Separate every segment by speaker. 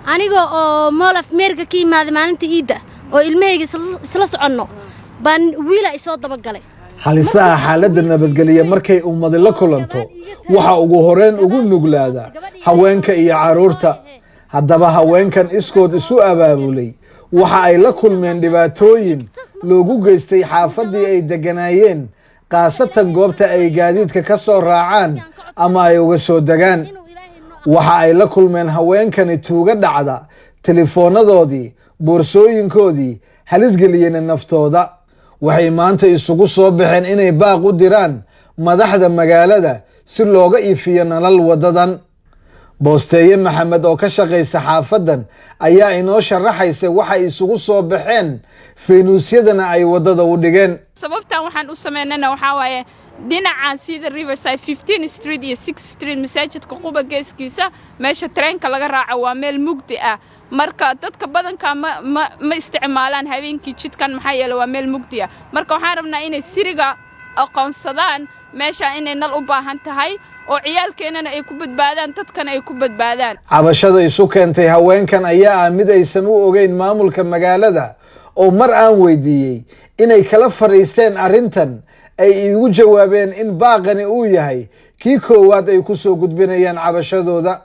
Speaker 1: Aniga oo Mall of America ka imaaday maalinta Iidda oo ilmahayga isla soconno baan wiila isoo dabagalay.
Speaker 2: Halisaha xaaladda nabadgelya markay ummadi la kulanto, waxa ugu horeyn ugu nuglaada haweenka iyo carruurta. Haddaba, haweenkan iskood isu abaabulay waxa ay la kulmeen dhibaatooyin loogu geystay xaafaddii ay degganaayeen, khaasatan goobta ay gaadiidka ka soo raacaan ama ay uga soo degaan. Waxa ay la kulmeen haweenkani tuuga dhacda telefoonadoodii, boorsooyinkoodii, halisgeliyena naftooda. Waxay maanta isugu soo baxeen inay baaq u diraan madaxda magaalada si looga iifiyo nalal waddadan. Boosteeye Maxamed oo ka shaqaysa xaafadan ayaa inoo sharaxaysa waxay isugu soo baxeen, faynuusyadana ay waddada u dhigeen.
Speaker 3: Sababtan waxaan u sameynana waxaa waaye dhinacan sida Riverside, 15 Street iyo 6 Street, masaajidka Quba geeskiisa, meesha tareenka laga raaco, waa meel mugdi ah. Marka dadka badanka ma isticmaalaan habeenkii jidkan, maxaa yeele waa meel mugdi ah. Marka waxaan rabnaa inay city-ga aqoonsadaan meesha inay nal u baahan tahay oo ciyaalkeennana ay ku badbaadaan, dadkana ay ku badbaadaan.
Speaker 2: Cabashada isu keentay haweenkan ayaa ah mid aysan u ogeyn maamulka magaalada, oo mar aan weydiiyey inay kala fadhiisteen arrintan ay iigu jawaabeen in baaqani uu yahay kii koowaad ay ku soo gudbinayaan cabashadooda.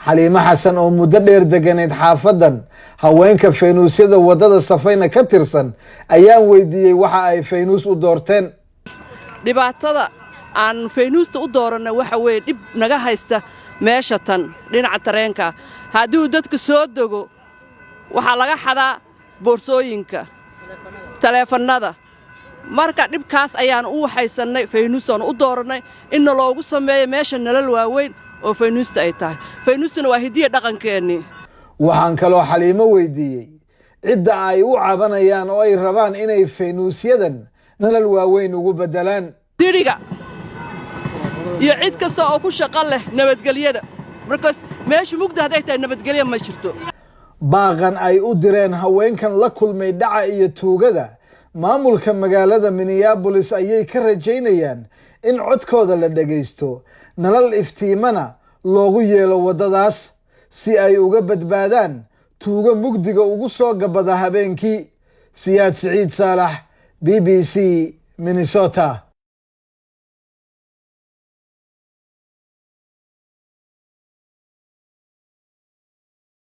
Speaker 2: Xaliimo Xasan oo muddo dheer degganayd xaafadan, haweenka faynuusyada waddada safayna ka tirsan, ayaan weydiiyey waxa ay faynuus u doorteen.
Speaker 4: Dhibaatada aan faynuusta u dooranna waxa weeye dhib naga haysta meesha tan dhinaca tareenka. Haddii uu dadku soo dego, waxaa laga xadaa boorsooyinka, taleefannada. Marka dhibkaas ayaan u waxaysannay, faynuustaan u doorannay inna loogu sameeyo meesha nalal waaweyn oo faynuusta ay tahay. Faynuustuna waa hidiya dhaqankeennii.
Speaker 2: Waxaan kaloo Xaliimo weydiiyey cidda ay u cabanayaan oo ay rabaan inay faynuusyadan nalal waaweyn ugu beddelaan.
Speaker 4: City-ga iyo cid kasta oo ku shaqo leh nabadgelyada, markaas meeshu mugda hadday tahay, nabadgelya ma jirto.
Speaker 2: Baaqan ay u direen haweenkan la kulmay dhaca iyo tuugada, maamulka magaalada Minneapolis ayay ka rajaynayaan in codkooda la dhegaysto, nalal iftiimana loogu yeelo waddadaas si ay uga badbaadaan tuugo mugdiga ugu soo gabada habeenkii. Siyaad Siciid Saalax, BBC, Minnesota.